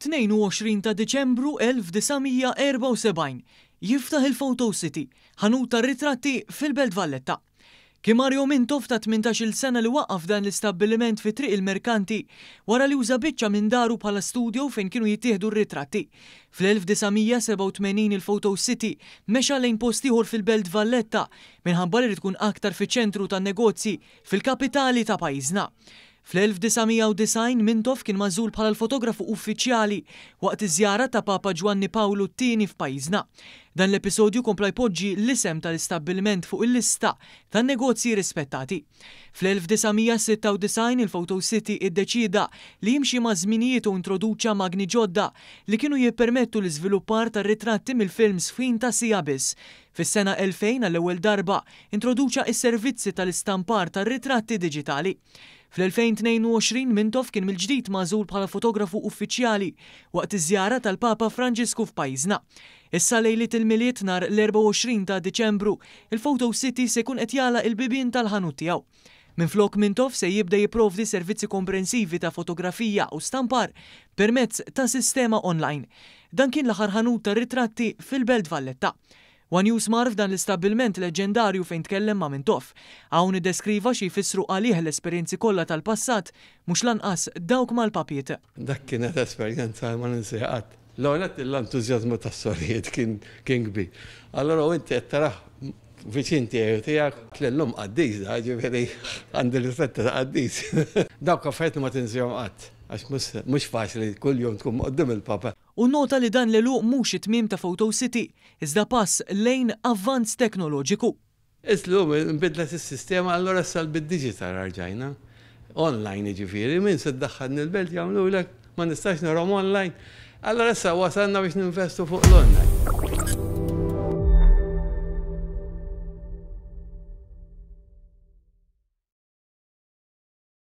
22 ta' Diċembru 1974, jiftaħ il-Photo City, ħanut tar-ritratti fil-Belt Valletta. Kien Mario Mintoff ta' 18-il sena li waqqaf dan l-istabbiliment fi Triq il-Merkanti wara li uża biċċa minn daru bħala studio fejn kienu jittieħdu r-ritratti. Fl-1987 il-Photo City mexa lejn post ieħor fil-Belt Valletta minħabba li ried ikun aktar fiċ-ċentru tan-negozji fil-kapitali ta' pajjiżna. Fl-1990 Mintoff kien magħżul bħala l-fotografu uffiċjali waqt iż-żjara ta' Papa Ġwanni Pawlu t-Tieni f'pajjiżna. Dan l-episodju kompla jpoġġi l-isem tal-istabbiliment fuq il-lista tan-negozji rispettati. Fl-1996 il-Photo City iddeċieda li jimxi maż-żminijiet u introduċa magni ġodda li kienu jippermettu l-iżviluppar tar-ritratti mill-films f'ħin ta' siegħa biss. Fis-sena 2000 għall-ewwel darba introduċa s-servizzi tal-istampar tar-ritratti diġitali. Fl-2022 Mintoff kien mill-ġdid magħżul bħala fotografu uffiċjali waqt iż-żjara tal-Papa Franġisku f'pajjiżna. Issa lejliet il-Milied nhar l-24 ta' Diċembru, il-Photo City se jkun qed jagħlaq il-bibien tal-ħanut tiegħu. Minflok Mintoff se jibda jipprovdi servizzi komprensivi ta' fotografija u stampar permezz ta' sistema online. Dan kien l-aħħar ħanut tar-ritratti fil-Belt Valletta. One News mar f'dan l-istabbilment leġġendarju fejn tkellem ma' Mintoff. Hawn iddeskriva xi jfissru għalih l-esperjenzi kollha tal-passat, mhux l-anqas dawk mal-papiet. Dak kienet esperjenza li ma ninsiha qatt. L-ewwel nett l-entużjażmu tas-sorijiet kien kien kbir. Allura u inti qed tarah viċin tiegħi u tiegħek, llum qaddis da, ġifieri għandi rispett ta' qaddis. Dawk affarijiet li ma tinsihom qatt, għax mhux faċli kuljum tkun quddiem il-Papa. Hu nnota li dan l-għeluq mhux it-tmiem ta' Photo City, iżda pass lejn avvanz teknoloġiku. Illum inbidlet is-sistema allura issa bid-digital rġajna. Online jiġifieri, min se ddaħħalni l-belt jagħmlulek, ma nistax narahom online. Allura issa wasalna biex ninvestu fuq l-online.